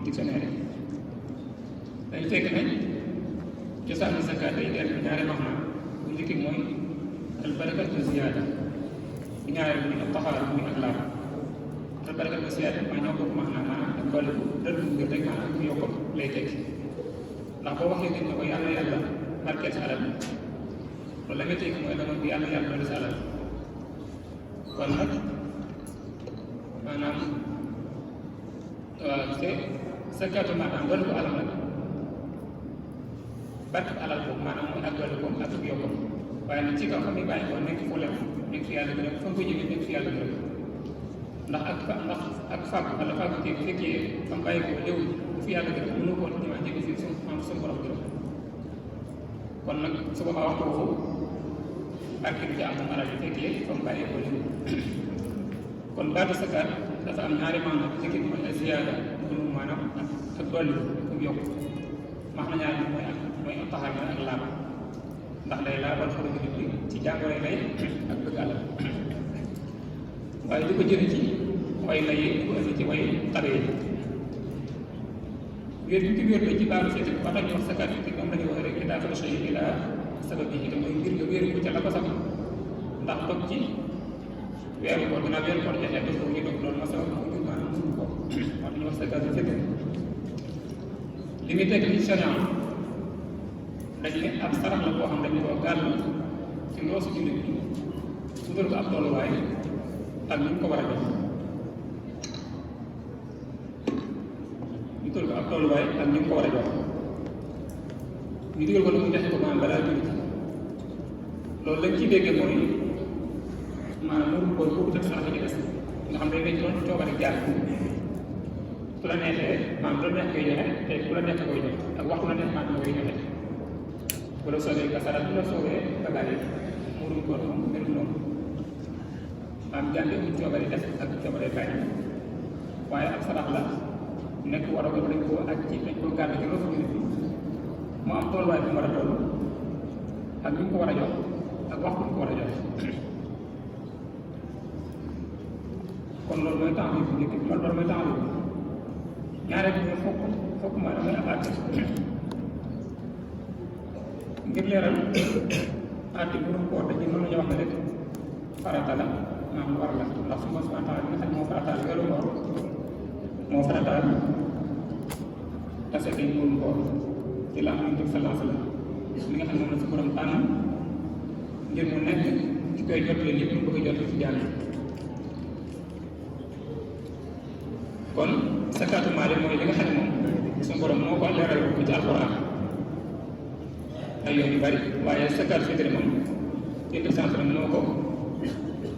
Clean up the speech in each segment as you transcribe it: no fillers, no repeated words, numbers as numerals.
dictionnaire yi dañu fekk ne cosaanu zakat day dellu ñaari maanaam bu njëkk mooy al barakatu ziyaada bu ñaareel muy ak taxawaar muy ak laab al barakatu ziyaada mooy ñoo bokk maanaam ak dolli ko dëll ngir rek maanaam ku yokk lay tekki ndax boo waxee nit ne ko yàlla yàlla barkeel sa alal loolu la nga tekki mooy dama yàlla yàlla dolli sa alal kon nag maanaam te zakatu maanaam dolli ko alal nag barke alal boobu maanaam mooy ak dolli ko ak yokk waaye nag ci kaw xam ne bàyyi ko nekk fu lew nekk fi yàlla gërëm fa nga ko jógee nekk fi yàlla gërëm ndax ak fàggu wala fàggu kii bu fekkee fa mu bàyyi ko léw bu fi yàlla gërëm mënu ko woon ñëwaat jege fi suñu borom gërëm kon nag su boobaa waxtu boobu barke bi ci am moom alal bi fekkee fa mu bàyyi ko léw kon baatu zakat dafa am ñaari maanaam bu njëkk mooy ziyaada maanaam ak dolli ak yokk max na ñaari mooy ak taxaw ak laab ndax day laabal xolu nit bi ci jàngoro lay ak bëgg alal waaye du ko jëre ci way lay du ko indi ci way tabe yi wér bi ci wér la ci baalu féete ba tax ñu wax zakat fi moom lañuy wax rek daa fa shay ila sabab yi te mooy ngir nga wéeru ko ca la ko sax ndax toog ci weeru koor ginnaaw weeru koor joxee bés boobu ñu dog loolu masala ko ngir maanaam mënu ko wax dañu wax zakat fi li muy tekk ci sharia dañ ne ab sarax la boo xam dañu ko gàll ci loosu jullit bi wutal ko ab tolluwaay ak ni mu ko war a jox wutal ko ab tolluwaay ak ni mu ko war a jox ñu digal ko lu mu joxe ko maanaam balaa jullit loolu lañ ciy déggee mooy maanaam murum koor boobu def sarax ci des nga xam day wecc loolu coobare jaar su la neexee maanaam lu la neex koy joxe te ku la neex koy joxe ak waxtu la neex maanaam koy joxe bu la soobee kasara bu la soobee bagaale murum koor moom mel noonu maanaam jànde mu coobare def ak coobare bàyyi waaye ak sarax la nekk war a ko dañ koo ak ci dañ koo gàll ci loolu nit bi mu am tolluwaay bi mu war a toll ak ni mu ko war a jox ak waxtu bi mu ko war a jox kon loolu mooy temps bi bu njëkk bi loolu mooy temps bi ñaareel bi mooy fokk maanaam mooy ab àtte ngir leeral àtte murum koor dañuy mën nañu wax ne rek farata la maanaam war la ndax su ma subhanahu wa taala bi nga xam ne moo farataal weeru koor moo farataal tase kay murum koor ci la am nañ def sallallahu alayhi wa sallam li nga xam ne moom la si borom tànn ngir mu nekk ci koy jotlee lépp mu bëgg a jotlee ci jàll kon zakatu maal mooy li nga xam ne moom suñu borom moo ko leeral ko ci alxuraan ay yoon yu bari waaye zakat fitri moom indi sant na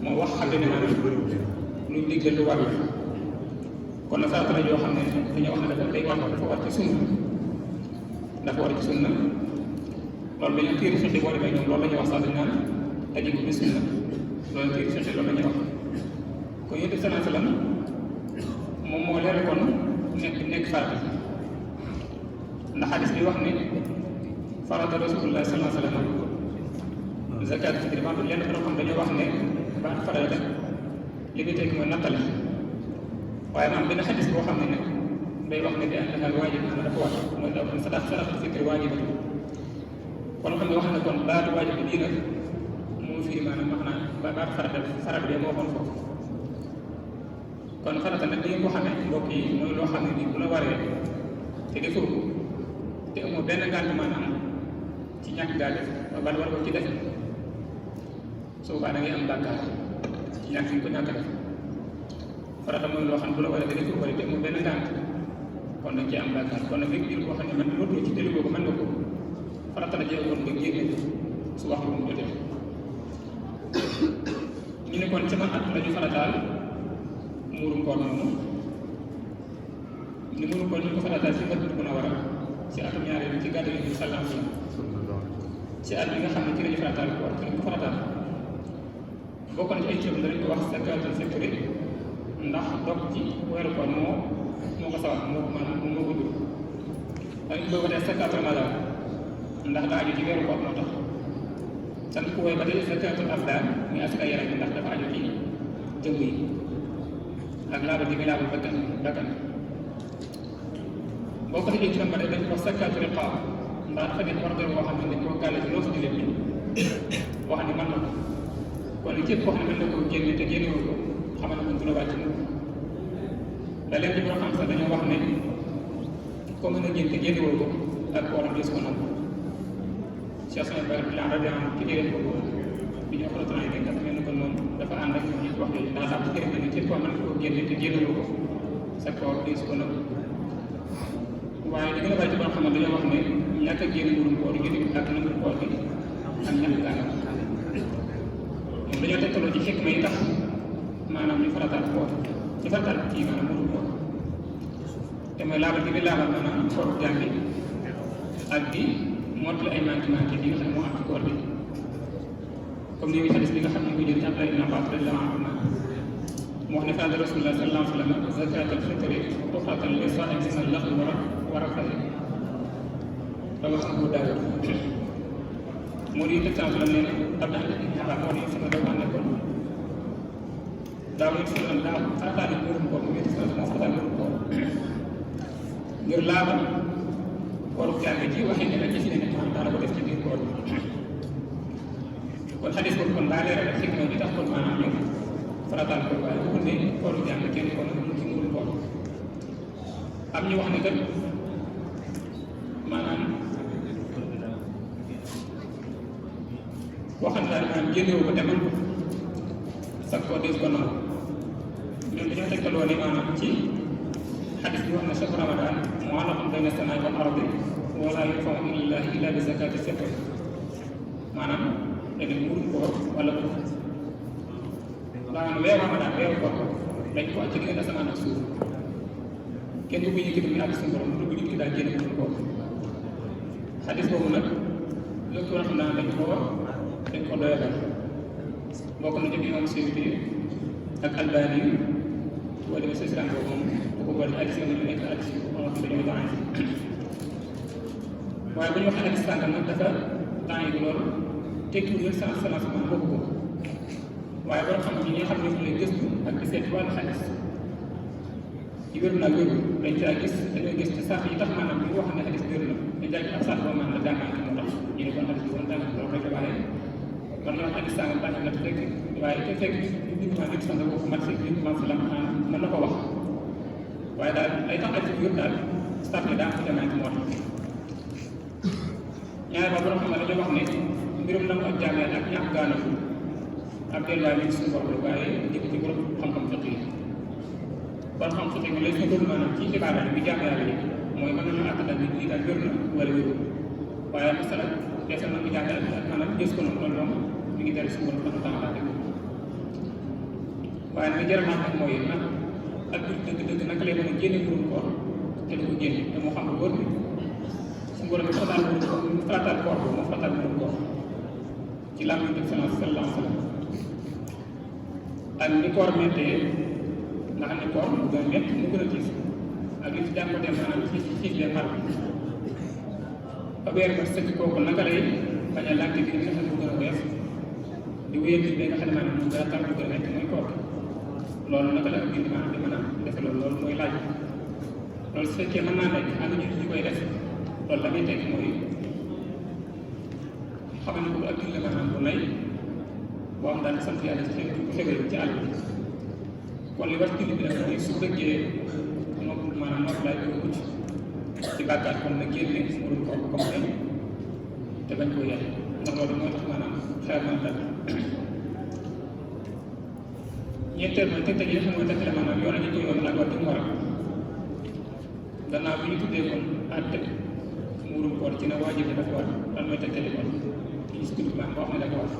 moo wax xam ne maanaam luñ digle lu war la kon nag saa la yoo xam ne dañoo wax ne dafa day dafa war ci sunna dafa war ci sunna loolu dañu tiiri fiqi boo demee ñoom loolu la ñuy wax sax dañ naan tajibu bi sunna loolu tiiri fiqi loolu la ñuy wax kon yéen sallallahu alayhi wa sallam moom moo leeral kon nekk farata ndax xadis bi wax ne farata rasulullah sallallahu alayhi wa sallam zakat fitri maanaam lenn loo xam dañoo wax ne baat farata li muy tekki mooy nattale waaye maanaam benn xadis boo xam ne nag day wax ne bi annaha waajib na dafa war mooy dafa ne sadaqa fitri waajibatu kon xam ne wax ne kon baatu waajib bii nag moo firi maanaam wax naa baatu farata bi moo waxoon foofu kon farata nag li nga ko xamee mbokk yi mooy loo xam ne nii bu la waree te defoo ko te amoo benn gànt maanaam ci ñàkk gaa def bal war ko ci def soo baa da ngay am bàkkaar ci ñàkk yi ko ñàkk def farata mooy loo xam ne bu la waree te defoo ko te amoo benn gànt kon dañ ci am bàkkaar kon nag fekk biir boo xam ne man loolu ci tëli boobu mën nga ko farata la jee woon nga génne su waxtu mu jotee ñu ne kon ci man at lañu farataal muurum koor moomu ni muurum koor ñu ko farataal si Madina Munawwara ci atum ñaareel ci gàddu gi sallallahu alayhi wa sallam ci at bi nga xam ne ci lañu farataal koor ci lañu ko farataal bokk na ci ay ceeb dañu ko wax zakaatul fitri ndax dog ci weeru koor moo ko sawat moo ko maanaam moo ko dugg dañu koy watee zakaatul ramadan ndax daa aju ci weeru koor moo tax sant ku woy ba tey zakaatul abdaan muy asaka yaram bi ndax dafa aju ci jëmm yi ak laabal bi muy laabal bakkan boo ko defee ci la mbare dañ ko sakkaatu riqaab ndax dafa nekk war boo xam ne dañ koo gàlle ci loo si jëlee bi boo xam ne mën na ko kon li képp koo xam ne mën na koo génne te génnewoo ko xamal ne du la wàcc mu da leen di boo xam sax dañoo wax ne ko mën a génn te génnewoo ko ak kooram gis ko nangu Cheikh Sane Ba radiyallaahu ci déedéet boobu bi ñu wax la yi dafa mel ni kon moom dafa ànd ak ñoom ñu wax ne ndax daal ci déedéet ne képp koo mën koo génne te génnewoo ko sa koor gis ko nangu waaye li gën a bari ci boo xam ne dañoo wax ne ñàkk a génn mburum koor yi ak nangu koor bi ak ñàkk gànnaam ñoom dañoo tegtaloo ci xikma yi tax maanaam ñu farataal koor ci farataal kii maanaam mburum koor te mooy laabal gi bi laabal maanaam kooru jaam bi ak di mottali ay manqué bi nga xam ne moo am ci koor bi comme ni ngi xadis bi nga xam ne ko jël ci Abdullah ibn Abbas radiyallaahu anhu mu wax ne qaala Rasulullah sallallaahu alayhi wa sallam zakaatul fitri tuhratan lis-saa'imi mina al-laghwi wa rafathi rawaahu Abu Daawud moo di teg la nee na Abdullah ibn Abbas moo di sama daw ànd kon daaw it si daa farataale mbirum koor mu ngi moo farataale mbirum koor ngir laabal kooru jàng ji waxee ne la ci ne maanaam daana ko def ci biir koor bi kon xadis boobu kon daa leeral ak xikma bi tax kon maanaam ñoom farataal ko waaye bu ne kooru jàng kenn kon mu ci mbirum koor am ñu wax ne kat maanaam boo xam ne daal maanaam génnewu ko demal sax koo des ko nangu ñoom dañoo tegtaloo ne maanaam ci xadis bi wax ne shahru Ramadan mu'allaqun bayna as-samaa'i wal ardi wa laa yurfa'u ilallaahi illaa bi zakaati fitr maanaam léegi mburum koor wala ko maanaam weeru Ramadan weeru koor dañ ko ci diggante asamaan ak suuf kenn du ko yëkkati muy àgg suñu borom du ko nit ki daal génn mburum koor xadis boobu nag lépp loo xam naa dañ ko doyalal bokk na ci imam Suyuti ak Albani wala demee si boobu moom bu ko boole addis yi nekk addis yi moo xam dañoo daan waaye bu ñu waxee addis sàngam nag dafa temps yi loolu tekkiwul ne sans financement bokk ko waaye boo xam ne ñi nga xam ne ñoo lay gëstu ak di seet ci wàllu xadis ci wér naa wér dañ caa gis dañoo gis ci sax yi tax maanaam ñu wax ne xadis wér na dañ caa gis ak sax boo maanaam gànnaante moo tax ñu ne kon xadis bi kon tànk loolu rek waaye kon ñoo xadis sàngam tànk na fekk waaye te fekk nit ma nit sant ko mat si nit ma si la mën na ko wax waaye daal ay tax xadis bi yëpp daal staff ne daa ko gànnaante moo tax ñaari ba borom xam ne dañoo wax ne mbirum nangu ak jàngale ak ñàkk gaanafu ak delluwaay bi suñu bopp waaye njëkk ci borom xam-xam fiq yi borom xam fiq yi lay sukkandiku maanaam ci xibaar bi jàng yàlla yi mooy mën nañu àtt daal nit ñi daal wér na wala wérul waaye masala des na ko jàngale ak maanaam gis ko noonu loolu moom mi ngi dellu suñu borom dafa tàmbalaat rek waaye li jar a mooy nag ak dëgg-dëgg naka lay mën a génne mbirum koor te du ko génne te moo xam lu wóor bi suñu borom bi farataal koor bi moo farataal mbirum koor ci làmmiñ bi sallallahu alayhi wa sallam ak ni koor méttee nga xam ne koor mu gën a métti mu gën a tiis ak li ci jànkuwante maanaam ci xiif bee mar ba weer ba sëkk kooku naka lay bañ a lànk bi nga xam ne mu gën a wees di wéyal bi nga xam ne maanaam mu gën a tar mu gën a métti mooy koor loolu naka la bind maanaam di mën a defe loolu mooy laaj loolu su fekkee mën naa nekk am ñu ñu koy def loolu la muy tekki mooy xam ne ko ak dund la maanaam bu nay boo xam daal sant yàlla ci xew ci àll bi kon li war ci bi nag mooy su dëggee moom maanaam moo laaj ko mucc ci bàkkaat kon na génne murul ko comme tey te bañ koo yàq ndax loolu mooy tax maanaam xeer man dal ñetteel mooy tegtal yi nga xam ne tegtal maanaam yoon nañu ko yoon ak war di mu war a gannaaw bi ñu tuddee kon àtte murum koor ci ne waajib bi dafa war lan mooy tegtal yi kon ci sukkandiku maanaam boo xam ne dafa war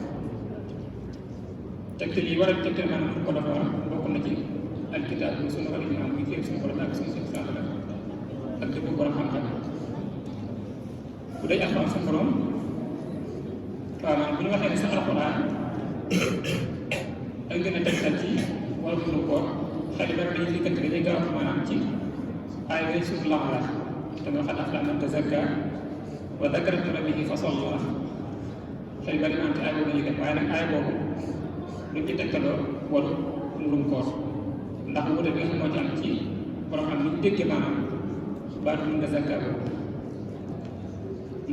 tegtal yi war a tegtal maanaam ko dafa war bokk na ci alkitaab bi sunu wala imaam muy téere suñu borom ak suñu seen sant la ak dëgg borom xam-xam bu dee alxuraan suñu borom waaw maanaam bu ñu waxee ne sa alxuraan ak gën a tegtal ci wala mbirum koor xel yi bari dañuy diggante dañuy gaaw maanaam ci aay bay suuf lam la te moo xam aflaa man tazakka wa dakara isma rabbihi fa salla xel bari naan ci aay boobu lañuy def waaye nag aay boobu luñ ci tegtaloo waru mbirum koor ndax wuute bi nga xam moo ci am ci borom xam ni ñu déggee maanaam baatu mun nga zakka boobu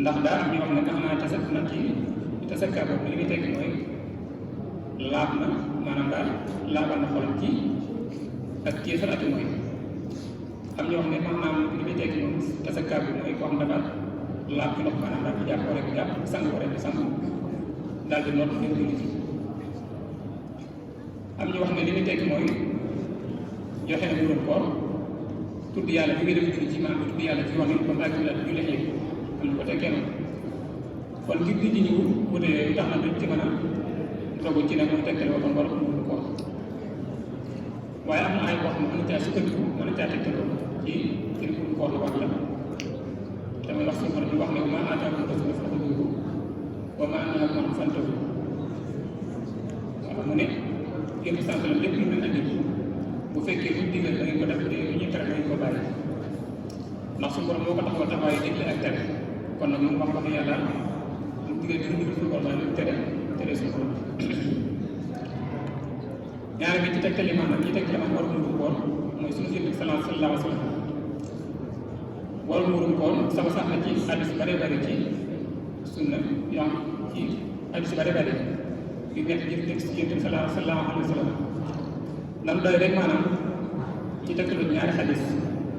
ndax daa am ñoo xam ne tax naa tasak na ci tasakka boobu li muy tekki mooy laab na maanaam daal laabal na xolam ci ak kéefar ak mooy am ñoo xam ne maanaam li muy tekki moom tasakka bi mooy koo xam dafa laab ci ndox maanaam daal di jàpp rek jàpp sang ko rek sang daal di noot dem julli ci am ñu wax ne li muy tekki mooy joxe na murum koor tudd yàlla bi nga dem julli ci maanaam tudd yàlla ci yoon yi comme ak la julli xëy am na ko tekkee noonu kon ngir nit ñi ñëw wute yooyu tax na duñ ci mën a dogu ci ne mooy tegtal ba kon war a murum koor waaye am na ay wax mën na caa sukkandiku mën na caa tegtaloo ci murum koor lu wax la damay wax suñu borom wax ne wa maa aataakum rasuulu faxuduuhu wa maa nahaakum anhu fantahuu waaw mu ne yéen sant la lépp lu leen andi bu fekkee lu digal da ngeen ko def lu ñuy tere da ngeen ko bàyyi ndax suñu borom moo ko taxawal taxawaayu digle ak tere kon nag moom wax yàlla lu digal dina digal suñu borom lu tere suñu borom ñaari bi ci tegtali maanaam ñi tegtali maanaam waru murum koor mooy suñu Yonent bi sallallahu alayhi wa sallam waru murum koor sama sax na ci hadiis bare bare ci sunna yoo ci hadiis bare bare yu nekk jëf nekk ci Yonent bi sallallahu alayhi wa sallam lan doy rek maanaam ci tegtalu ñaari hadiis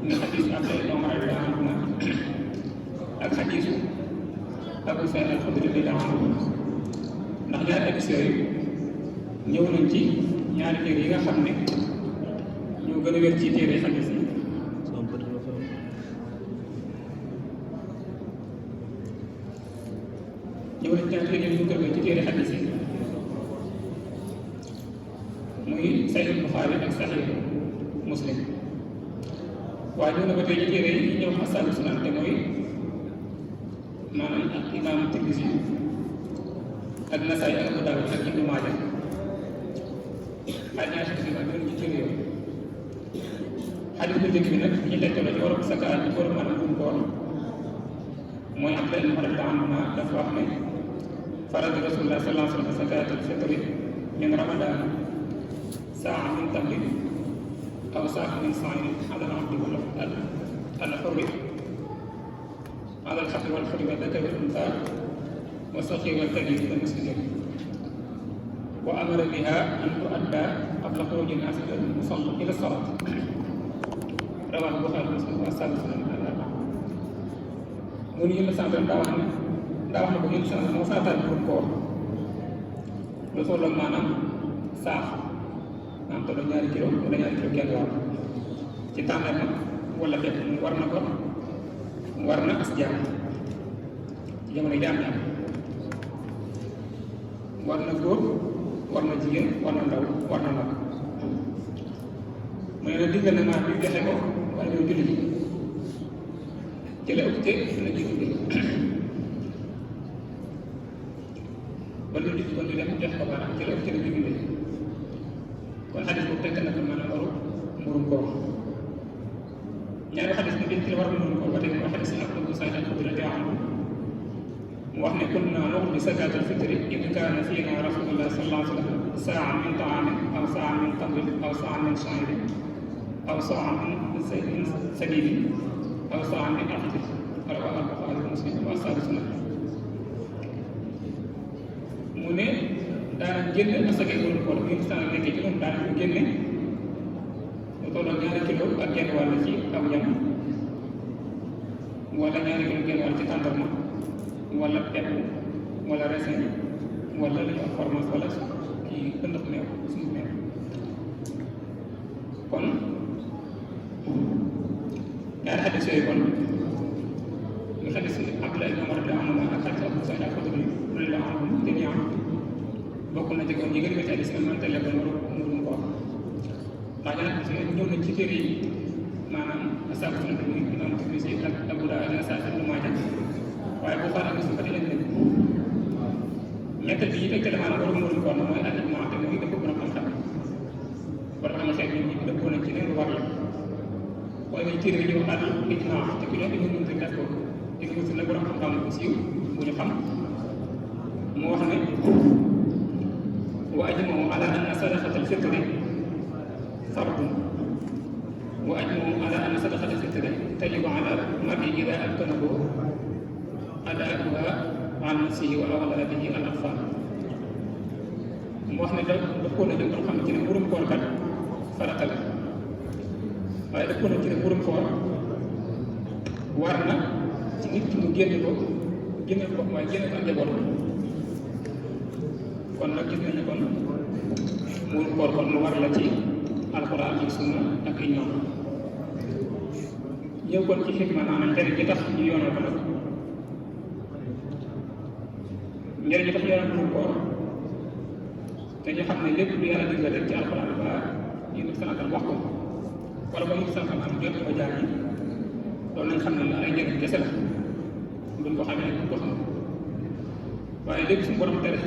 nga hadiisu Abdullah ibn Umar radiyallahu anhu ak hadiisu Abu Saïd al-Xudri radiyallahu anhu ndax ñaari hadiis yooyu ñëw nañ ci ñaari téere yi nga xam ne ñoo gën a wér ci téere hadiis yi ñëw nañ ñaari téere ñu gën a wér ci téere hadiis yi muy Sahih Bukhari ak Sahih Muslim waaye ñëw na ba tey ci téere yi ñëw asaabu sunan te mooy maanaam ak imaam Tirmisi ak Nasaa'i ak Abu Daawud ak Ibnu Maaja ak ñaari xadis yi ak ñoom ci téere yooyu xadis bu njëkk bi nag ñu tegtaloo ci waru sakaat ci waru maanaam bu koor mooy Abdullah ibn Umar radiyallahu anhu dafa wax ne farada Rasulullah sallallahu alayhi wa sallam zakaatal fitri min Ramadan saa min tamrin aw saa min sa'in ala al-abdi wal al-hurri ala al-habdi wal hurri wa dhakari wal untha wa saghir wal kabir wal miskin wa amara biha an tu'adda qabla khuruji an-nas ila al-musalla ila as-salat rawahu Bukhari Muslim wa ashaabu sunan al-arba'a mu ni yéen sant daa wax ne ko yéen sant moo saatal pour koor lu tolloog maanaam saax maanaam tolloo ñaari kilo wala ñaari kilo genn wàll ci tàndarma wala bépp mu war na ko war na as jaam ci jamono yi am war na góor war na jigéen war na ndaw war na mag mu ne la digal na maa bi joxe ko wala ñëw julli ci la ëpp te na ji dundee ba lu nit kon di dem jox ko maanaam ci la ëpp te na ji dundee kon xadis boobu tënk na ko maanaam waru murum koor ñaari xadis bi ci la war a murum koor ba tey mooy xadis Abu Saïd al-Xudri radiyallahu anhu mu wax ne kunna nuxdi zakaatal fitri id kaana fiinaa rasulullah sallallahu alayhi wa sallam saa min taamin aw saa min tamrin aw saa min sha'irin aw saa min sabiibin aw saa min aqdin rawaahu al-Buxaari wa Muslim wa ashaabu sunan mu ne daanaka génne asaka murum koor bi instant nekkee ci moom daanaka ñu génne lu tolloo ñaari kilo ak genn wàll ci aw ñam wala ñaari kilo genn wàll ci tàndarma wala pepp wala raisin wala li ñuy wax fromage wala kii ëndëx meew suñu meew kon ñaari xadis yooyu kon ñu xadis Abdullah ibn Umar radiyallahu anhu ak xadis Abu Saïd al-Xudri radiyallahu anhu jamii'an bokk na ci kon ñi gën a wér ci hadiis yi man tele ko murum koor ndax ñëw nañ ci téere yi maanaam asaabu sunan muy imaam Tirmisi ak Abu Daawud ak Nasaa'i ak Ibnu Maaja waaye boo xoolee Muslim ba tey lañ nekk ñetteel bi ñu tegtale maanaam waru murum koor mooy al-ijmaa te muy dëpp borom xam-xam borom xam xeet ñoom ñëpp dëppoo nañ ci ne lu war la waaye muy téere yi ñu wax al-ijmaa te ku nekk ñu mën a def ko te ñu la borom xam-xam bu siiw bu ñu xam mu wax ne wa ajma'u ala anna sadaqatal fitri fardun wa ajmahu ala anna sadaqata fitri tajibu ala mar'i ida amkanahu adaaha an nafsihi wa awla bihi al atfal. mu wax ne dëppoo na jëm xam ci ne mburum koor kat farata la waaye dëppoo na ci ne mburum koor war na ci nit ki mu génne ko waaye génne ko ak njaboot kon nag gis nañu kon mburum koor kon lu war la ci alxuraan ak sunna ak i ñoom ñëw kon ci xikma maanaam njëriñ ji tax ñu yoonal ko nag njëriñ ji tax ñu yoonal mburum koor te ñu xam ne lépp lu yàlla digal rek ci alxuraan ba yéen sanatal wax ko wala ba yéen sanatal am jot ko jaar yi loolu nañ xam ne la ay njëriñ kese la buñ ko xamee buñ ko xam waaye léegi suñu borom tere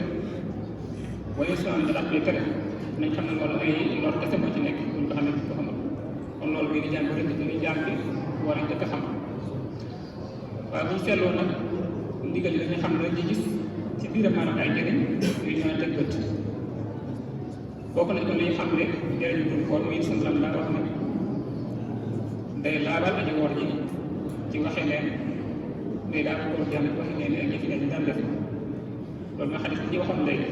wala sanatal da koy tere nañ xam ne loolu ay lor kese moo ci nekk buñ ko xamee buñ ko xamal kon loolu bii di jàng rek dañuy jàng war a njëkk a xam waaye bu ñu seetloo nag ndigal yi dañuy xam ne dañuy gis ci biiram maanaam ay njëriñ yu ñu teg bët bokk nañ ko li ñu xam ne njëriñu mburum koor muy sunnaam daa wax ne day laabal aji woor ji ci waxe leen day daal ko jàng waxe leen ak jëfi leen daan def loolu nga xadis bi ci waxoon léegi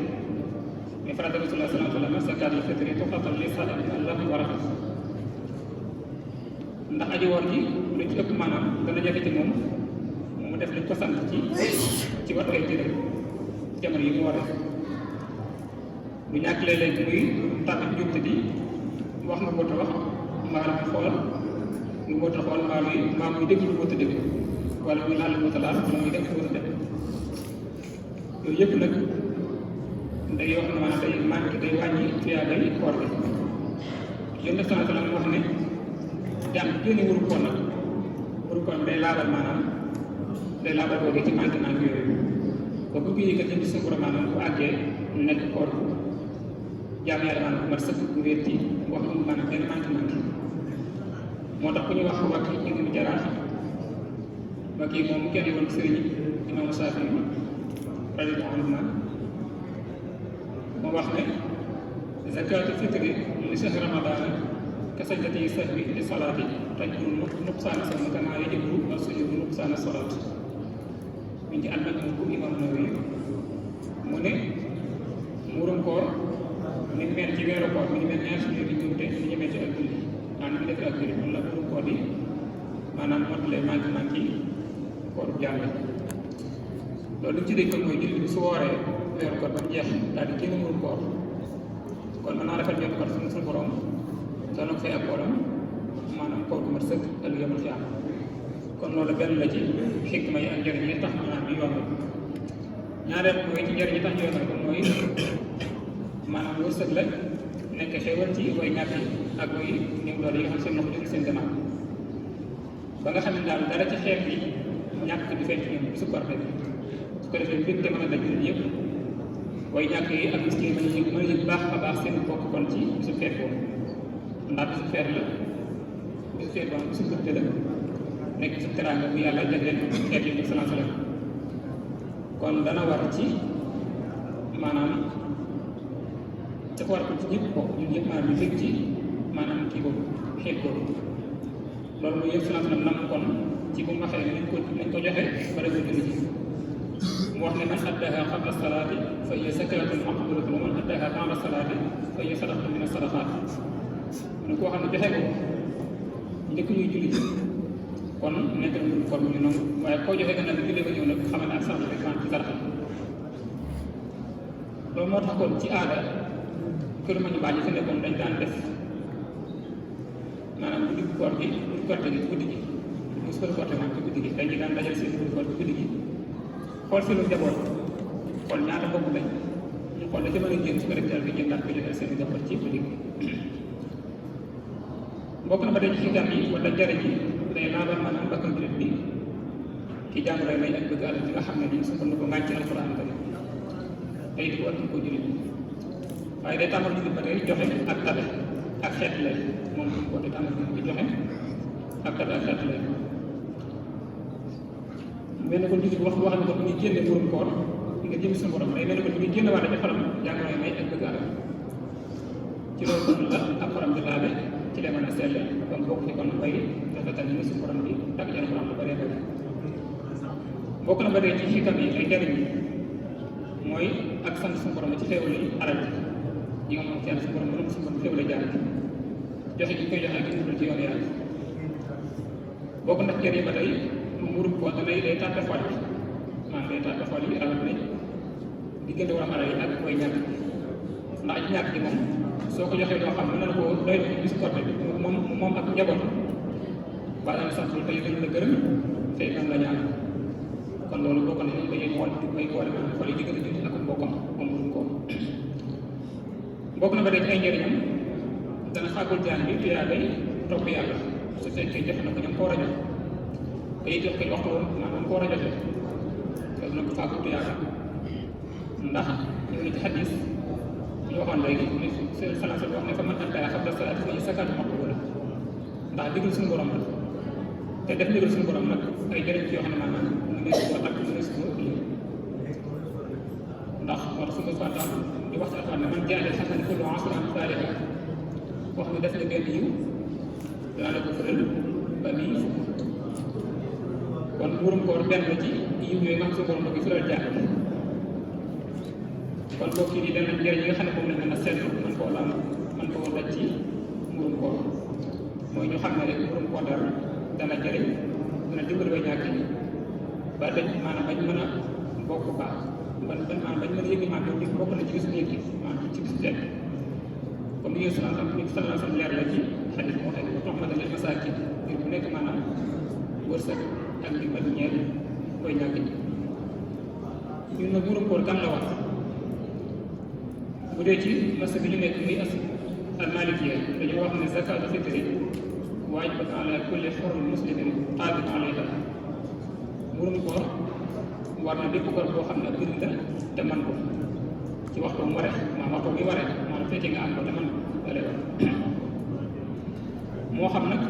mais farata rasulullah sallallahu alayhi wa sallam zakaatul fitri tuqatal li saa'imi Allah wa rahmat ndax aji woor ji lu ci ëpp maanaam dana jafe ci moom mu def liñ ko sant ci waxtu ay jëre jamono yi mu war a bu ñàkk léeg-léeg muy tàbbi jumte di wax nga bota wax mbaa la muy xool nga bota xool mbaa muy dégg lu bota dégg wala muy laal lu bota laal wala muy def lu bota def yooyu yëpp nag day yoo xam ne maanaam day manqué day wàññi fiyaa day koor bi yéen def sana salam wax ne jàmm génne waru koor nag waru koor day laabal maanaam day laabal boogee ci manqué manqué yooyu ba bu ko yëgal jëm ci suñu borom maanaam bu àggee nekk koor jaam yàlla maanaam mat sëkk bu wér ci wax mu maanaam benn manqué moo tax ku ñu wax Wakki ibn Jaraax Wakki moom kenn yoon sëriñ imaamu Saafi radiyallaahu anhu moo wax ne zakaatul fitri li shahri ramadaana ka sajdati sahwi li salaati tajburu nuqsaana sawmi kamaa yajburu as-sujuudu nuqsaana salaat mi ngi ci al-Majmuu'u bu imaam Nawawi mu ne muurum koor ni mu mel ci weeru koor mi ngi mel ñaar suñu di jumte ni ñu mel ci ak julli maanaam ni defee ak julli noonu la muurum koor bi maanaam mottalee manqué koor jàll loolu li ci dégg mooy julli bi su wooree weeru koor ba jeex daal di génn muurum koor kon mën naa rafet weeru koor suñu borom dana ko fay ak kooram maanaam koor bu mat sëkk ak yemul ci am kon loolu benn la ci xikma yi ak njëriñ yi tax maanaam ñu yoon ñaareel mooy ci njëriñ yi tax ñu yoon ko mooy maanaam wërsëg la nekk xéwal ci way ñàkk ak way néew doole yi nga xam seen loxo jóg seen gannaaw ba nga xam ne daal dara ci xeet bi ñàkk di feeñ ci ñoom su ko rafet su ko defee mbir te mën a daj yëpp way ñàkk yi ak miskin mën a yëg baax a baax seen bokk kon ci bisu feet boobu ndax bisu feet la bisu feet boobu bisu bëgte la nekk bisu teraanga bu yàlla jagleel xeet yi sallallahu alayhi wa sallam kon dana war ci maanaam dafa war ko ci ñëpp bokk ñun ñëpp maanaam ñu fekk ci maanaam kii boobu xeet boobu loolu mooy yëpp sallallahu alayhi wa sallam nam kon ci bu mu waxee nañ ko joxe ba def ko julli ji mu wax ne man addaaha qabla salaati fa hiya zakaatun maqbuulatun wa man addaaha ba'da salaati fa hiya sadaqatun mina sadaqaat mu ne koo xam ne joxe ko njëkk ñuy julli ji kon nekk na mbirum koor bu ñu nangu waaye koo joxe gannaaw bi jullee ba ñëw nag xamal ne ak sarax rek ci sarax loolu moo tax kon ci aada kër ma ñu baax ñi fi nekkoon dañ daan def maanaam guddi koor gi guddi korte gi guddi gi mu su ko korte maanaam ci guddi gi dañuy daan dajal seen guddi koor bi guddi gi xool seenu njaboot xool ñaata bokk lañ ñu xool la ca mën a génn su ko defee bi jëndaat ko joxe seen njaboot ci guddi gi bokk na ba tey ci xikam yi wala njëriñ yi day laabal maanaam bakkan jullit bi ci jàngoro may ak bëgg àll bi nga xam ne nii sukkandiku ko ngànc ci alxuraan ba tey di ko ëpp ko jullit waaye day tàmbal jullit ba tey joxe ak tabe ak xeet lay moom duñ ko day tàmbal jullit bi joxe ak tabe ak xeet lay mel na ko jullit wax ne ko bu ñuy génne murum koor nga jëm suñu borom day mel na ko bu ñuy génne waate ci xolam jàngoro may ak bëgg àll ci loolu kon la ak xolam di laabe ci la mën a selle kon bokk ci kon bay rafetal ni suñu borom bi tàgg ci alxuraan lu bëree bëri bokk na ba tey ci xikam yi ay njëriñ yi mooy ak sant suñu borom ci xéewal yi alal yi nga moom ci yàlla suñu borom mënum suñu borom xéewal jaar joxe gi koy joxe ak dundal ci yoon yàlla bokk na njëriñ ba tey murum ko day tàppe xol yi maanaam day tàppe xol yi alal ne diggante war a alal yi ak koy ñàkk ndax ñàkk gi moom soo ko joxee loo xam ne mën na koo doy bis côté bi moom ak njaboot ba dana sant tey gën la gërëm tey gën la ñaan kon loolu bokk na ñoom dañuy xool di may xoole maanaam xool yi diggante nit ak mbokkam moom murum ko bokk na ba tey ci ay njëriñam dana xàggul jaan bi tuyaa day topp yàlla su fekkee jox na ko ñoom ko war a jox kay jox ko waxtu woon maanaam ko war a joxe loolu nag fàggul tuyaa ndax ñëw na ci xadis ñu waxoon léegi ni seen xalaat wax ne fa man antaa qabla salaati fa zakaatu maqbuula ndax digal suñu borom la te def digal suñu borom nag ay jëriñ ci yoo xam ne maanaam mu ngi ko ak mu ngi ko ndax moo tax suñu fàttal di wax ci alxuraan ne man jaale xam ne kullu asran saaliha wax ne def na benn yiw dana la ko fëral ba muy fukk kon murum koor benn la ci yiw yooyu maam suñu borom ba gi fëral jaar kon bokk yi dana njëriñ yi nga xam ne moom lañ mën a seetlu mën koo laal mën koo daj ci murum koor mooy ñu xam ne rek murum koor dana jëriñ dana dimbali way ñàkk yi ba dañ maanaam bañ mën a bokk baax maanaam bañ mën a yëg maanaam di bokk na ci bisu yëg yi maanaam ci bisu lekk comme ni ngeen sallallahu alayhi leer la ci xadis moo xam ne tox ma dana masaakin ngir bu nekk maanaam wërsëg ak dimbal ñeel way ñàkk yi ñun nag murum koor kan la wax bu dee ci masa bi ñu nekk muy as al-Malikiyya dañoo wax ne zakaatu fitri waajibatun ala kulli hurrin muslimin qaadirin alayha murum koor war na bépp koor boo xam ne gën la te man ko ci waxtu mu waree maanaam waxtu bi waree maanaam fekkee nga am ko te man ko lay wax moo xam nag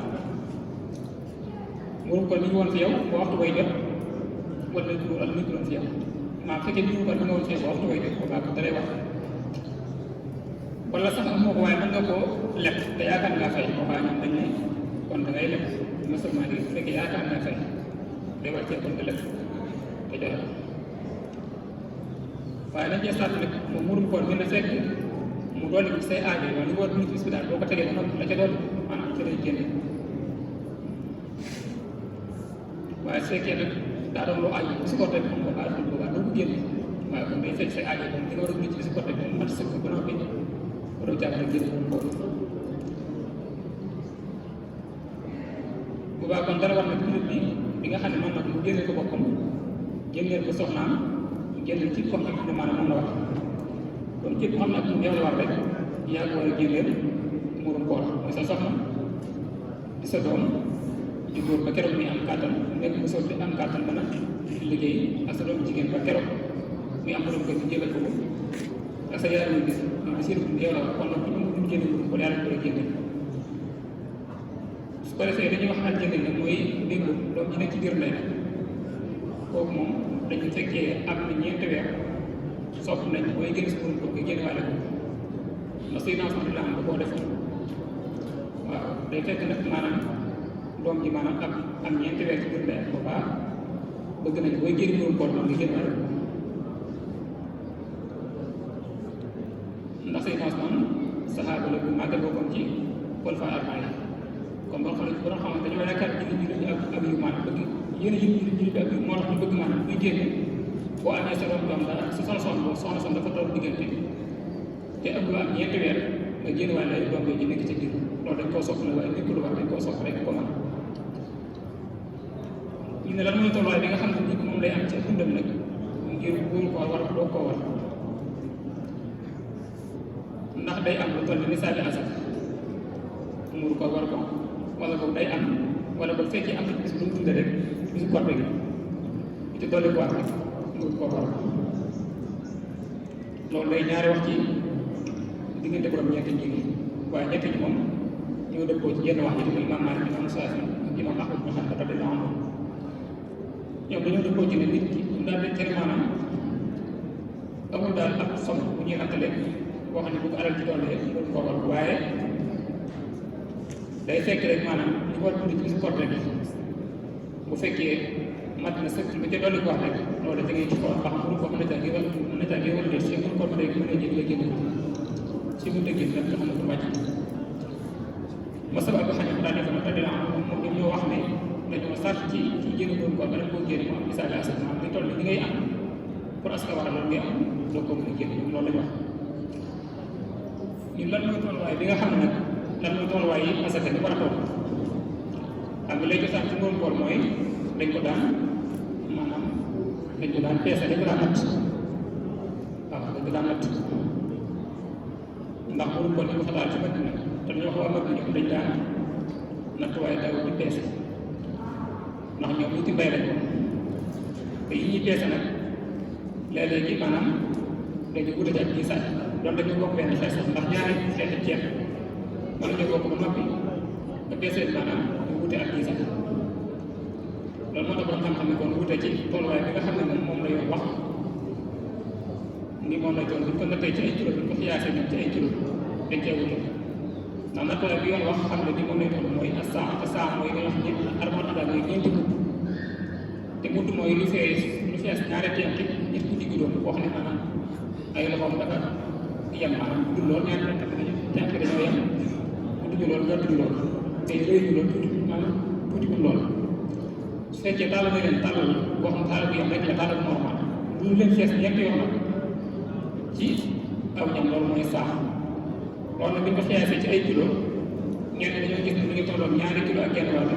murum koor mi ngi woon fi yow ba waxtu way jot wala mi ngi woon fi yow maanaam fekkee murum koor mi nga woon fi yow ba waxtu way jot boobaa ko dalay wax wala sax amoo ko waaye mën nga koo leb te yaakaar ngaa fay boobaa ñoom dañ ne kon da ngay leb musulman yi su fekkee yaakaar ngaa fay day wàccee kon nga leb te joxe waaye dañ cee sàtt nag moom murum koor mi na fekk mu dolli ci say aajo wala li nga war dund ci bis bi daal boo ko tegee ba noppi la ca dolli maanaam ca lay génne waaye su fekkee nag daa doon loo aajo su ko teg moom boobaa doo ko génne waaye kon day fekk say aajo moom li nga war a dund ci bis ko teg moom mat sëkk ba noppi loolu jàppale génn ko bu baax kon dara war na jullit bi nga xam ne man nag mu génneel ko boppam génneel ko soxnaam génneel ci comme ak lu maanaam moom la wax kon képp xam ne ak mu yow la war rek yaa ngi war a génneel murum koor mooy sa soxna di sa doom di góor ba keroog muy am kàttan nekk mu sotti am kàttan mën a liggéey ak sa doom jigéen ba keroog muy am borom kër gi jébal ko ak sa yaay muy gis di seen yow la kon nag ñu génne ko yàlla koy génne su ko defee dañuy wax aljana nag mooy déggu doom ji nekk ci biir lay kooku moom dañu fekkee am na ñeenti weer sopp nañ booy génn si murum koor nga génn waale ko ndax suy naa sax la am da koo defoon waaw day fekk nag maanaam doom ji maanaam am ñeenti weer ci biir lay boobaa bëgg nañ booy génn murum koor nga génn waale ko ndax say Usmaan saxaaba la bu màgg bokkoon ci xulafaa arbaa yi kon boo xam ne borom xamante dañoo yaakaar jullit ak yu maanaam bëgg yéen a jullit ak yu moo tax ñu bëgg maanaam buy génne boo amee sa doom daal sa soxna son dafa toll diggante te ëpp lu am ñeenti weer nga génn waaye lay doom ji nekk ci biir loolu dañ koo sopp na waaye nekk lu wax dañ koo sopp rek ko mën ñu ne lan mooy tolluwaay bi nga xam ne nit moom lay am ci dundam nag ngir buur koo war doo koo war ndax day am lu toll ni nisaabi asaka muur ko war ko wala boog day am wala boog fekkee am na bis bu mu dundee rek bisu korte gi bu ci dolli ko war rek muur ko war ko loolu day ñaari wax ci diggante borom ñetti ñi waaye ñetti ñi moom ñoo dëppoo ci yenn wax yi muy Imaam Maalik Imaam Saafi ak Imaam Ahmad ibn Hanbal radiyallaahu anhu ñoom dañoo dëppoo ci ne nit ki daal di cere maanaam amul daal ab som bu ñuy nattale boo xam ne bu ko alal ci doole mënu ko war waaye day fekk rek maanaam li war a dund ci bisu koor rek bu fekkee mat na sëkk lu ca dolli ko wax rek loolu da ngay ci xool xam pour ko mën a jàngi wala déet si mun ko mën a jël la génn si mun a génn nag nga xam ne ko wàcc masaba ko xam ne daal defa na taddi moom ñoom ñoo wax ne dañoo sart ci génn doon ko bala koo génn mu am misaal asal maanaam li toll ni ngay am pour askan war a loolu ngay am doo ko mën a génn loolu lañu wax ñun lan mooy tolluwaay bi nga xam ne nag lan mooy tolluwaay yi asaka ni war a toll xam nga lay cosaan ci ngoon koor mooy dañ ko daan maanaam dañ ko daan peese dañ ko daan natt waaw dañ ko daan natt ndax waruñ ko ni ko xataal ci bët nag te dañoo xaw a mag ñoom dañ daan natt waaye daw di peese ndax ñoom ñu ci mbay lañ ko te yi ñuy peese nag léeg-léegi maanaam dañu wute ci ak ñi sàcc doon dañu bokk benn xees ndax ñaari xeeti ceeb wala ñu bokk ba noppi ba peese maanaam ñu wute ak ñi sàcc loolu moo tax borom xam-xam ne kon wute ci tolluwaay bi nga xam ne moom la yoon wax ni moom la doon buñ ko nattee ci ay kilo buñ ko xiyaasee ñoom ci ay kilo dañ cee wute ndax nattuwaay bi yoon wax xam ne ni moom lay toll mooy saa mooy nga wax ni armoon ada mooy ñeenti mudd te mudd mooy lu fees ñaari teem ci nit ku digg doon boo xam ne maanaam ay loxoom dafa yem maanaam du lool ñaari tànk dañoo yem duñu lool gàttuñu lool te réyuñu lool tuuti maanaam tuutiwul lool su fekkee taal na leen tàllal boo xam taal bu yem rek la taal bu normal lu leen fees ñeenti yoon nag ci aw ñam loolu mooy saa loolu nag bi ñu ko xiyaasee ci ay kilo ñenn dañoo gis ne mi ngi tolloon ñaari kilo ak genn wàll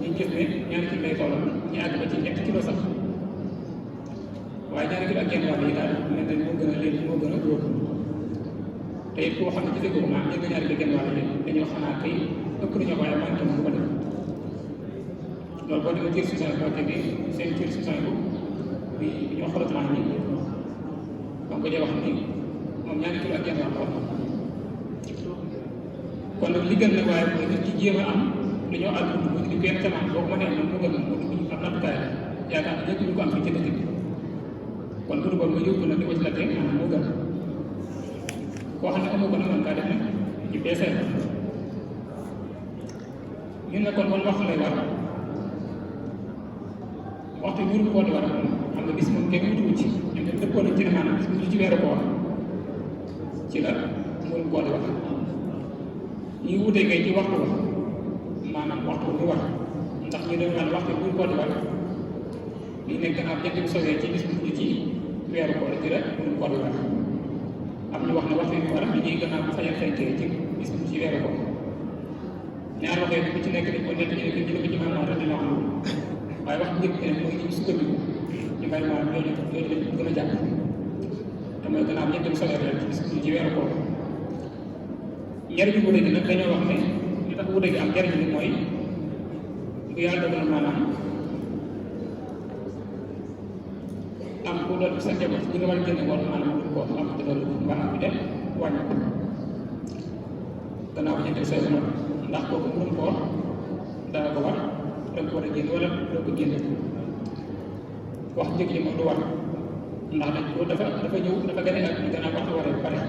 ñu gis ne ñaari kilo lay tolloon ñu àgg ba ci ñetti kilo sax waaye ñaari kilo ak genn wàll yi daal mel na moo gën a léegi moo gën a wóor te it koo xam ne ci dëgg bu maam jënd ñaari kilo genn wàll yi dañoo xanaa kay ëpp nañoo waaye manqué na bu ko def loolu boo demee tiir susan boo tegee seen tiir susan bi ñoo xolotement ni donc ko wax ni moom ñaari kilo ak genn wàll wax kon nag li gën nag waaye mooy nit ci jéem a am dañoo àgg dugg di benn semence boo ko mënee am nag mu gën mu dugg am nattukaay la yaakaar naa ñëpp ñu ko am fii ci dëkk bi kon bu boobu nga yóbbu nag di ko ci la teg maanaam moo gën koo xam ne amoo ko nag mën kaa def nag ci peeseel ñun ne kon waxtu lay war waxtu bi wuru koo di war a moom xam nga bis moom kenn wutuwu ci ñun dañ dëppoo nañ ci ne maanaam bis bu ci weeru koor ci la wuru koo di war ñi wutee kay ci waxtu wax maanaam waxtu bu war ndax ñu dañu naan waxtu bu ko di war li nekk gannaaw jant bi sosee ci bis bu mujj ci weeru koor ci la bu ko di war am ñu wax ne waxtu bi war li ñuy gannaaw bu fajar fenkee ci bis bu ci weeru koor ñaar waxee bi ci nekk dañ ko nekk ñu ne ko jëlee ko ci maanaam radiyallaahu anhu waaye wax njëkk ne mooy ñu sukkandiku ñu bari maanaam yooyu lañ gën a jàpp te mooy gannaaw jant bi sosee ci bis bu ci weeru koor njariñu wute gi nag dañoo wax ne li tax wute gi am njariñ li mooy bu yàlla dogal maanaam am ku doon sa njaboot ñi nga war a génne woon maanaam du ko am te loolu maanaam bi dem wàññi ko gannaaw ñetti sooy ba noppi ndax kooku mënum ko wax dana ko war da ko war a génne wala doo ko génne wax njëkk yi moom du war ndax dañ ko dafa ñëw dafa gën a ak ñu gannaaw waxtu waree ba pare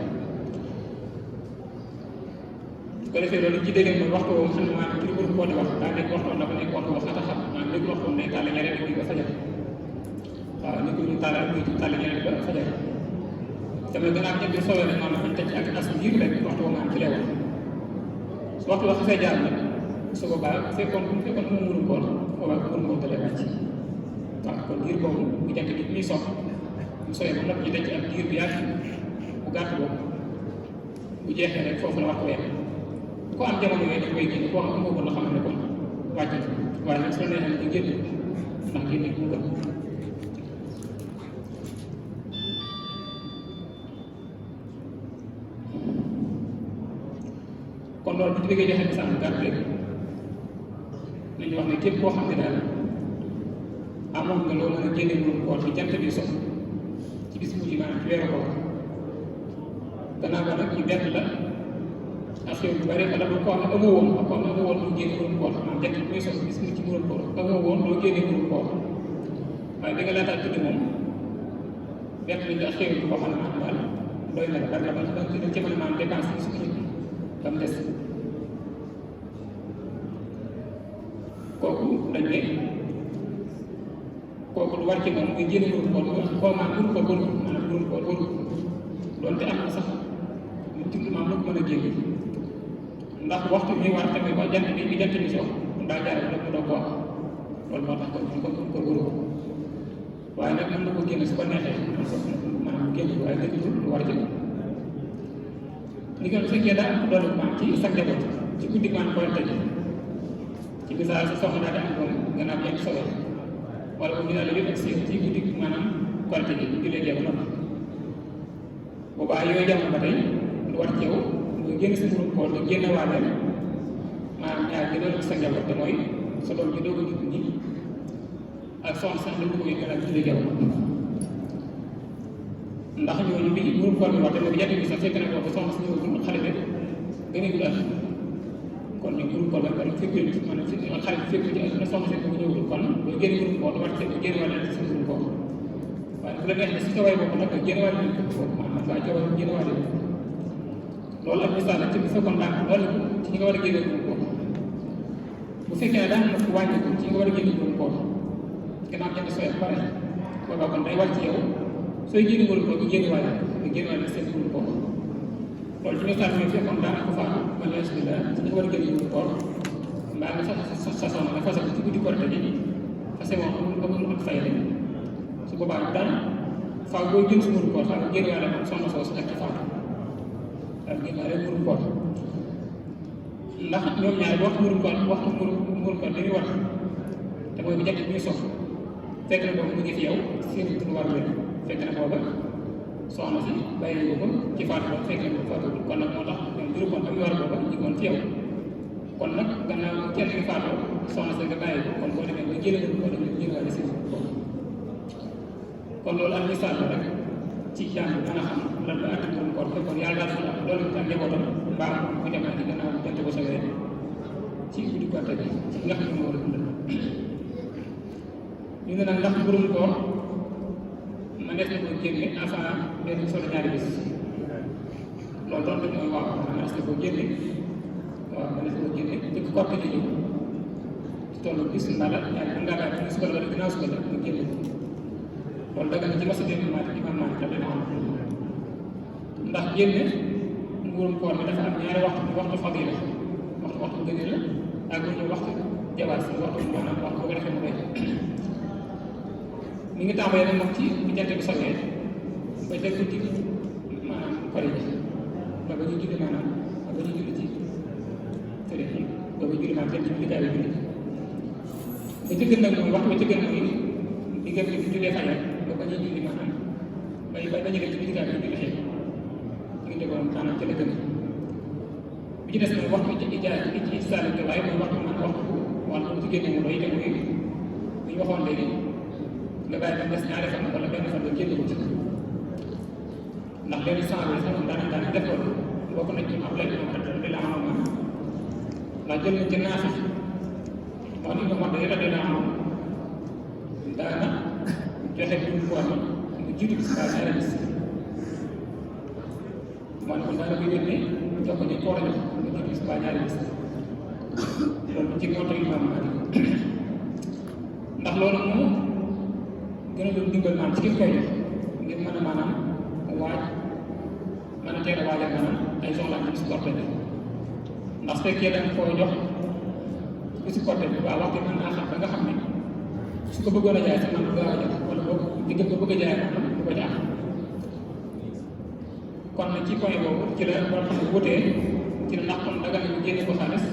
su ko defee loolu ci dégg mooy waxtu woo xam ne maanaam ci waru koo di wax daa nekk waxtu dafa nekk waxtu wax xata xam maanaam léegi waxtu ne tàll ñeneen di ko fajal waaw ni ko ñu tàll ak ñu tàll ñeneen di ko fajal tamit gannaaw ñëpp di soowee rek maanaam fañ tëj ak as ngir rek waxtu woo maanaam ci lay wax su waxtu wax xasee jaar nag su boobaa fekkoon mu mënul koor boobaa mënul koor dalee wàcc waaw kon diir boobu bu jant bi muy sox mu soowee ba noppi ñu tëj ak diir bi yaatu bu gàtt boobu bu jeexee rek foofu la waxtu weer ko am jamono yooyu dañ koy génne koo xam amoo ko nga xam ne kon wàcc na waaye nag soo neexee ne ñu génne ndax génne mu gën kon loolu bu ñu bëggee joxe misaal bu gàtt rek nañu wax ne képp koo xam ne daal amoon nga loo mën a génne moom koor ci jant bi sox ci bis mujj maanaam ci weeru koor gannaaw ba nag ñu bett la ak xew bu bari wala ko xam ne amoo woon ko xam ne amoo woon lu génne mënul koor maanaam jant bi muy sox bis mu ci mënul koor amoo woon loo génne mënul koor waaye bi nga laataa tudd moom bett nañ ak xew boo xam ne maanaam daal doy na la bari la ba dañ ci mën a maanaam dépense bi suñu ba mu des dañ ne kooku lu war ci moom muy génn murum koor koo maam murum koor wëru maanaam murum koor wëru doonte am na sax mu tudd maam lu ko mën a génn ndax waxtu bi war tamit ba jant bi jant bi sox daa jaar rek mu doog ko wax loolu moo tax kon ko wëru ko waaye nag mën na ko génn su ko neexee maanaam génn waaye dëgg lu war ci moom li nga fekkee daa am doolu maam ci sa njaboot ci guddi maam koy tëj ci misaal si soxna daa am doom gannaaw ñetti solo wala bu ñu daal yëpp ak seen ci guddi maanaam qualité bi bu jëlee jeex noonu boobaa yooyu jamono ba tey lu war ci yow nga génn sa murum koor nga génn waale maanaam ñaar gi doon sa njaboot te mooy sa doom ji doog a judd nii ak soxna sax dañ ko koy gën a jëlee jeex ndax ñooñu bi murum koor bi wax te mooy jant bi sax fekk na boobu soxna si ñëwagul xale bi gën a gudd kon ñoom murum koor ba pare fekkul maanaam xale bi fekkul ci na soxna si ko ñëwagul kon boo génn murum koor war ci génn wàll ci murum koor waaye bu la neexee si taway boobu nag génn wàll ko foofu maanaam waa taway génn wàll loolu ak misaal ci bu fekkoon daa loolu ci ñi nga war a génne murum koor bu fekkee ne daa am na ku wàññi ko ci ñi nga war a génne murum koor gannaaw jënd sooy pare boobaa kon day war ci yow sooy génn murum koor nga génn wàll seen murum koor loolu ci misaal mooy fekkoon daa ko faatu wala bismillah ci ñi nga war a génne murum koor mbaa nga sa soxna nga fase ko ci guddi korite bi fase moom amul ak fay su boobaa daal faaw boo génn si murum koor faaw nga génn wàll moom soxna soosu ak ci faatu daal génn wàll murum koor ndax ñoom ñaar waxtu murum koor dañuy wax te mooy bu jant bi ñuy sox fekk na boobu mu ngi fi yow seen tur war leen fekk na booba soxna si bàyyi ko ci faatu ba fekk na boobu faatu kon nag moo tax ñoom juróom kon am war booba ñu ngi woon fi yow kon nag gannaaw kenn ki faatoo soxna si nga bàyyi ko kon boo demee ba jëlee ko boo demee jël wàll seen bopp kon loolu am misaal la rek ci jàng mën a xam lan la àtt murum koor fekkoon yàlla daal ko loolu ak njabootam mbaa bu demee di gannaaw jant bu sowee ci guddi korite bi ci nga xam ne moo war a dundal ñu ne nag ndax murum koor ma def na ko génne avant benn solo ñaari bis loolu doon dañ mooy waaw ma def na ko génne waaw ma def na ko génne njëkk korite ji ci tollu bis mbaa la ñaari mën ngaa daal suba la wala ginnaaw suba la nga génne loolu daga na ci masa dégg maati imam Maalik la dana am ndax génne murum koor bi dafa am ñaari waxtu fadila waxtu gëne la ak bu ñu waxtu jawaas waxtu maanaam waxtu boo ko defee mu doy mi ngi tàmbalee nag moom ci bu jant bi sowee ba ca guddi maanaam pare ji ba ba ñu julli maanaam ba ba ñu julli ci fële yi ba ba julli maanaam ci liggéey bi julli ba ca gën nag mooy waxtu ba ca gën mooy diggante bi jullee fajar ba ba ñuy julli maanaam ba ñu dem ci liggéey bi julli xëy ñu ngi defoon maanaam ca la gën bi ci des mooy waxtu ci saalite waaye mooy waxtu man waxtu wàllu ci génne mu doy te muy li ñu waxoon léegi nga bàyyi ba des ñaari fan wala benn fan nga génn ko ci ndax benn sang bi sax daanaka def loolu bokk na ci am lay moom di la amoon ndax jël nañ ci naafi moo ni ñoom wax dëgg yàlla dina amoon daana joxe bu mu wàll mu jiitu bis baa ñaari bis moo ne kon daana ko yónnee jox ko ñu ko war a jox mu jiitu bis baa ñaari bis loolu ci moo tax imam Maalik ndax loolu moom gën a doon dimbal maanaam ci ki koy jox ngir mën a maanaam waaj mën a teel a waajal maanaam ay soxlaam ci bisu korite bi ndax su fekkee da nga koy jox bisu korite bi waa waxtu mën naa xam ba nga xam ne su ko bëggoon a jaay sax man du gaaw a jox wala boog digg ko bëgg a jaay maanaam du ko jaax kon nag ci point boobu ci la war xam ne wutee ci la ndax kon dagal ñu génne ko xaalis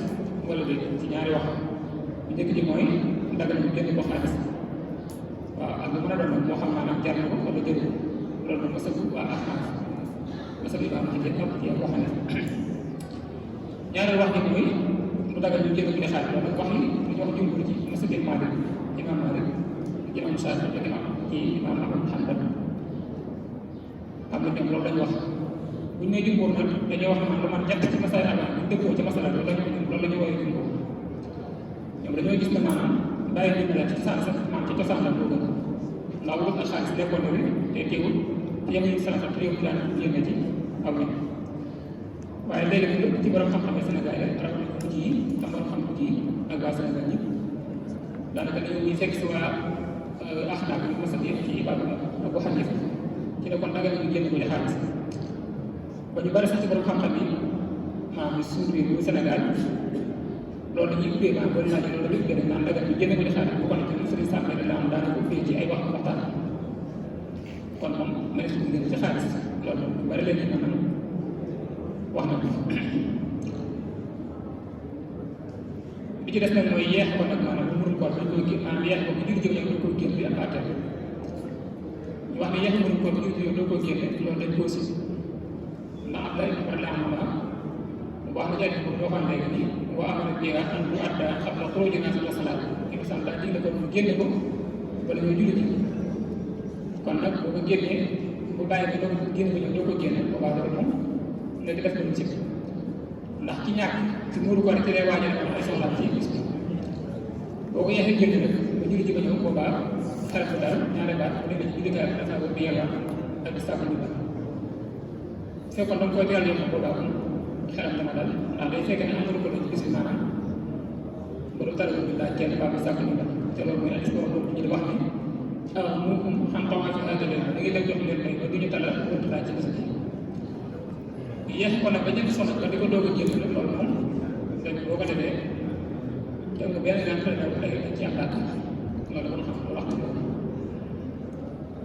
wala déet ci ñaari wax bu njëkk ji mooy dagal ñu génne ko xaalis waaw ak lu mën a doon moo xam maanaam jar na ko wala jëru loolu moom masa bu waa Ahnaaf masa bi am ci jël am ci boo xam ne ñaareel wax ji mooy lu dagal ñu génne ko di xaalis loolu wax yi ñu wax jumhur ci masa bi Maalik imam Maalik imam Shaafi ak imam ci imam Ahmad Hanbal am na ñoom loolu lañu wax bu ñu nee jumhur nag dañoo wax man lu man ñett ci masala avant ñu dëppoo ci masala loolu la ñu woowee jumhur ñoom dañoo gis ne maanaam bàyyi nit la ci saa sax maanaam ci cosaan la boo gën ndax wut ak xaalis nekkoon na te teewul yemuñu salafa te réew mi daan yënga ci aw nit waaye léegi ci borom xam-xam Sénégal rek rawatina ko ji ak borom xam ko ji ak waa Sénégal ñëpp daanaka dañuy fekk si waa axnaaf bi mos a génn ci Ibaadu Abu Xanifa ci ne kon dagal ñu génn ko di xaalis ba ñu bari sax ci borom xam-xam yi maanaam suñu réew bu Sénégal loolu dañuy ubbee maanaam boo laajee loolu dañuy ubbee naan dagal ñu génn ko di xaalis bu ko nekk ñu sëriñ Sàmba la am daanaka ubbee ci ay wax waxtaan kon moom mënees ko génn ci xaalis loolu lu bari leen ñu mën wax na ko bi ci des nag mooy yeex ko nag maanaam bu mënul koor dañ koy génn maanaam yeex ko bu jur jëm yow doo koy génn bi am àtte ñu wax ne yeex mënul koor bu jur jëm doo koy génn loolu dañ koo si ndax am lay war la am wax na jaajëf boo xam ne nii waa amana biha an bu adda xam na xuruuji naas ila salaat ci misaal daal digle ko mu génne ko wala ñoo julli ji kon nag boo ko génnee bu bàyyi ko doo ko génn ko ñëw doo ko génne boobaa loolu moom léegi def ko mu ci ndax ci ñàkk ci muuru ko ci lay waajal ay soxlaam ci bis bi boo ko yeexee génn nag ba julli ji ba ñëw boobaa xarit bu daal ñaari baat bu demee ci jullikaay bi dafa bi yàlla ak di sàkku ñu fekkoon da nga koy teel yokk boobaa kon xelam dama dal ndax day fekk ne amul ko ci bis bi maanaam ba du tàll bi laaj kenn baa bi sàkku ñu te loolu mooy alis boobu ñu di wax ni mu xam xamaa ci àggale da ngay dem jox leen may ba du ñu talal wëntu laaj ci bis bi yéex ko nag ba ñëpp sonn nga di ko doog a génn nag loolu moom dañ boo ko defee dem nga benn naan xëy na bu tey ci am dàkk loolu kon xam loolu wax na loolu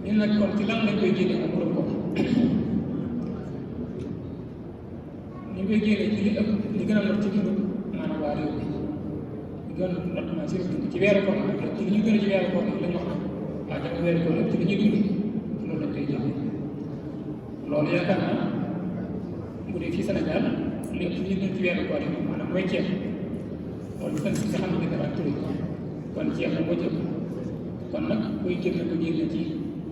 ñun nag kon ci lan lañ koy génne ak borom ko ñu koy génne ci li ëpp li gën a lot ci dund maanaam waa réew mi li gën a lot maanaam ci dund ci weeru koor nag ci li ñu gën a ci weeru koor nag lañ wax nag waa jàng weeru koor ci li ñuy dund loolu lañ koy génne loolu yaakaar naa bu dee fii Sénégal lépp li ñu dund ci weeru koor yi maanaam mooy ceeb loolu fenn si nga xam ne dafa turi kon ceeb moom moo jëm kon nag koy génne ko génne ci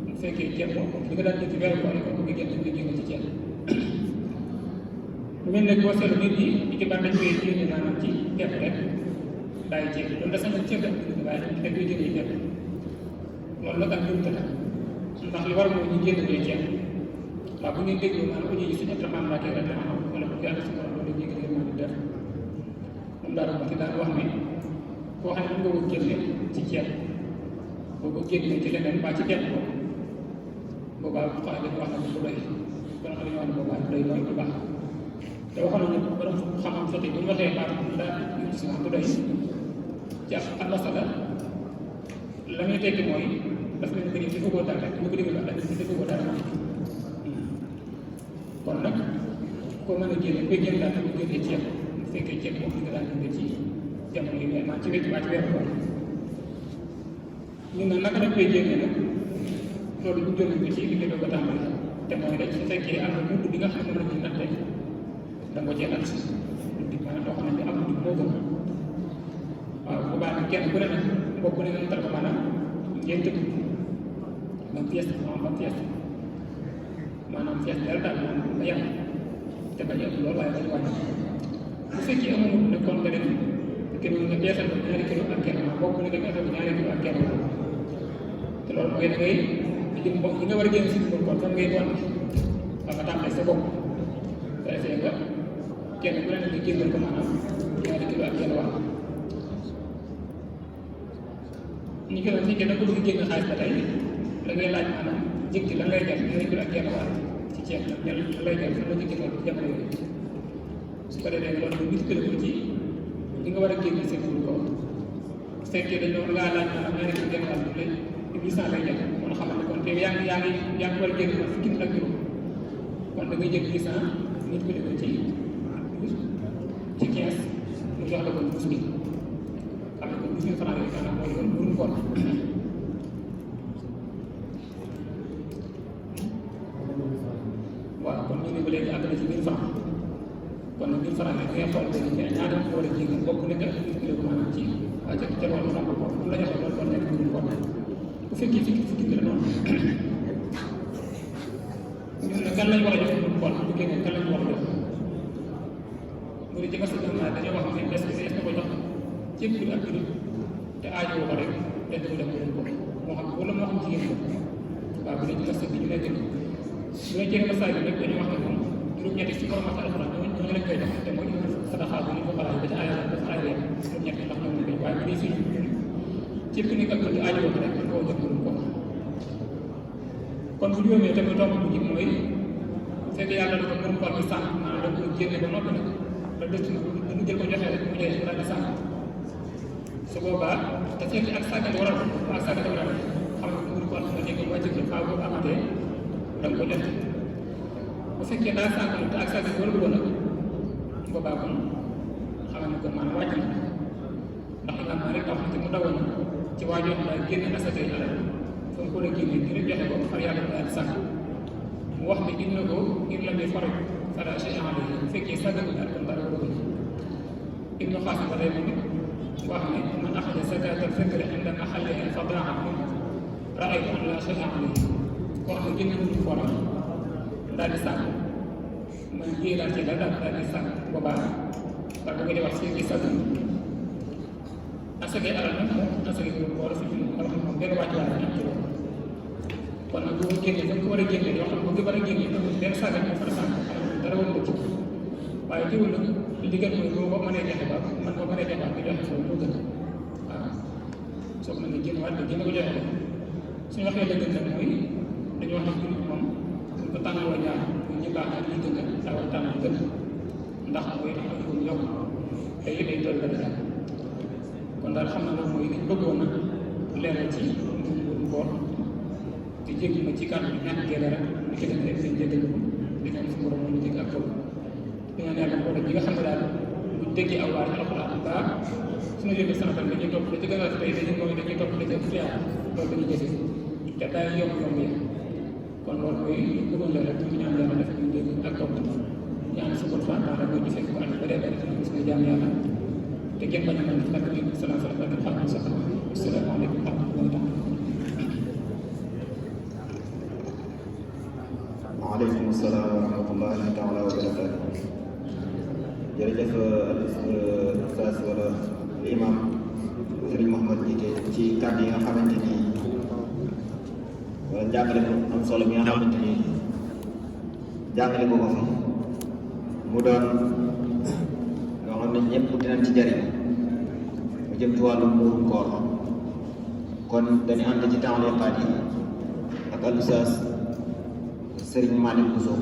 bu fekkee ceeb moom li nga daan def ci weeru koor yi kon ko génne ko génne ci ceeb lu mel ne boo seetlu nit ñi ñu ci bari dañ koy génne maanaam ci pepp rek bàyyi ceeb loolu dafa am ceeb la waaye dañ koy génne pepp loolu nag ak njumte la ndax li war mooy ñu génne koy ceeb waaw bu ngeen dégloo maanaam audio yi suñu Abdourahmane Mbacké rek la am wala bu yàlla si borom loolu ñu ngi leen di def moom daal wax daal wax ne koo xam ne mën nga ko génne ci ceeb boo ko génnee ci leneen ba ci pepp ko boobaa bu xoolee dañu wax ne bu doy kon xam ne ñoo xam ne boobaa doy mooy bu baax te waxoon nañu ne borom xam-xam fexe bu ñu waxee baat daal ñu gis bu doy ci ab masala la muy tekki mooy daf leen ko ni dafa koo dara ñu ko déglu daal dafa koo dara kon nag koo mën a génne koy génn daal dafa génne ceeb bu fekkee ceeb moom nga daan dundee ci jamono yi mais maa ci wécc maa ci weeru koor ñun nag naka lañ koy génne nag loolu ñu jël ko ci li ko tàmbali te mooy rek su fekkee am na mudd bi nga xam ne moom la ñuy natt rek da nga ko cee natt mudd maanaam loo xamante am mudd moo gën waaw bu baax nag kenn ku ne nag mbokk ne nga tal ko maanaam ngeen tëgg ba pièce ba pièce maanaam pièce dara daal maanaam ba yàq te ba yàq loolu waaye dañu wàññi bu fekkee amoo mudd nag kon nga def kenn nga pièce ko ñaari kilo ak kenn mbokk ne nga pièce ko ñaari kilo ak kenn te loolu mooy da ngay li mbokk yi nga war a génn si mbokk kon fan ngay bon ba nga tàmbalee sa bopp su defee nga kenn ku ne nga génnal ko maanaam ñaari kilo ak kenn wax ñu ko fekkee da nga bëgg génn xaalis ba tey da ngay laaj maanaam njëg gi lan lay jar ñaari kilo ak kenn wax ci ceeb la lan lay jar fan la njëkk loolu ci jamono yooyu su ko defee loolu nga multiplié ko ci li nga war a génn seen mbir ko su fekkee dañoo ngaa laaj maanaam ñaari kilo kenn wax lay 800 lay jar kon xamal ne kon te yaa ngi war a génn ma fukki nit ak juróom kon da ngay jël 800 nit ko ko ci 15 mu jox la ko douze mille xam ne ko 12 000 francs yooyu maanaam mooy yoon mënuñu ko waaw kon ñu ne ba léegi àgg na ci 1000 francs kon nag 1000 francs da ngay xool léegi ñaata ko war a jéem bokk nekk ak ñu ko maanaam ci waa ca wàllu xam ko la ñu xool kon nekk mënuñu ko bu fekkee fukki bi la noonu ñun nag kan lañ war a jox ñu xool bu génnee kan lañ war a jox bu dee ci masjid dañoo wax ne est-ce que est-ce que ko jox ceeb bi ak juróom te aajoo ko rek te du def ko moo xam wala moo xam jigéen ko waaw bu dee ci masjid bi ñu nekk nii bu dee ci masjid bi rek dañoo wax ne moom juróom-ñetti ci borom masjid alxuraan ñooñu lañ koy jox te mooy sadaxa bu ñu ko xalaat ba ci aaya dafa aaya juróom-ñetti ndax ñoom lañ koy waaye bu dee fii ci ku nekk ak lu aajo ko rek nga jox murum koor kon bu juróomee tamit tomb bu ji mooy bu fekkee yàlla dafa murum koor bi sànq maanaam da ko génne ba noppi nag la dëkk na mu jël ko joxe rek mu joxe daal di sànq su boobaa te fekk ak sàggate waral ak sàggate waral xam nga murum koor xam nga nekk wàcc ko faaw boobu amatee da nga ko joxe bu fekkee daa sànq te ak sàggate waral ko nag boobaa kon xam nga kon maanaam wàcc na ndax imaam Maalik wax na mu dawoon ci waajoo xam daal génne asakay alal fa mu ko la génne ngir joxe ko far yàlla daal di sànq mu wax ne indi na ko ngir la muy faraj fala shay'a alayhi bu fekkee sàggatu daal kon dara ko Ibnu Xaasim ba tey moom wax ne man axada zakaatal fitri inda mahalliha fa daa'a minhu ra'aytu an laa shay'a alayhi koo xam ne génne na lu foram daal di sànq man jiyee daal ci daal di sànq boobaa ndax bu ko di wax si ci sàgg asakay alal nag moom asakay boobu war a fi nga xam moom benn wàcc laa am ci loolu kon nag bu ko génnee da nga ko war a génnee yoo xam ne bu ko war a génnee tamit benn sàggat moo fara sànq dara war ko ci waaye teewul nag li gën mooy boo ko mënee joxe ba man boo mënee joxe ba nga joxe foofu moo gën waaw soo ko mënee génn waat nga génn ko joxe ko suñu waxee la gën nag mooy dañu wax ne jullit moom buñ ko tànnaloo ñaar muy ñi baax ak ñi gën a daa war a tànn gën ndax mooy tax ak ñu yokk te it day toll dara kon daal xam na loolu mooy liñ bëggoon na leeral ci mbirum koor te jéggi ma ci kàddu bi ñàkk gee rek li ci def rek dañ jéggal ko di ñaan suñu borom ñu jégg ak kaw di ñaan yàlla ko bi nga xam ne daal buñ déggee aw waar ci alxuraan ba suñu yëngu sanatal dañuy topp da ci gën a tey dañuy mooy dañuy topp da ci xiyaar loolu dañuy jëfe te daay yomb yi kon loolu mooy li bëggoon leeral ñu ñaan yàlla def ñu dégg ak topp ñaan suñu borom taala mooy ñu fekk ko ànd ba dee bari suñu jaam yàlla te kenn bañ a mën a nekk di salaam salaam ak xam sax asalaamaaleykum wa rahmatulah. waaleykum salaam wa rahmatullahi taala wa barakaatu. jërëjëf Oustaz wala imam Serigne Mouhamed Jité ci kàddu yi nga xamante ni wala jàngale ko am solo mi nga xamante ni jàngale ko fi mu doon. yoo xam ne ñëpp dinañ ci jariñ mu jëm ci wàllu muurum koor kon dañu ànd ci taaliqaat yi ak al Oustaz Serigne Malick Bousso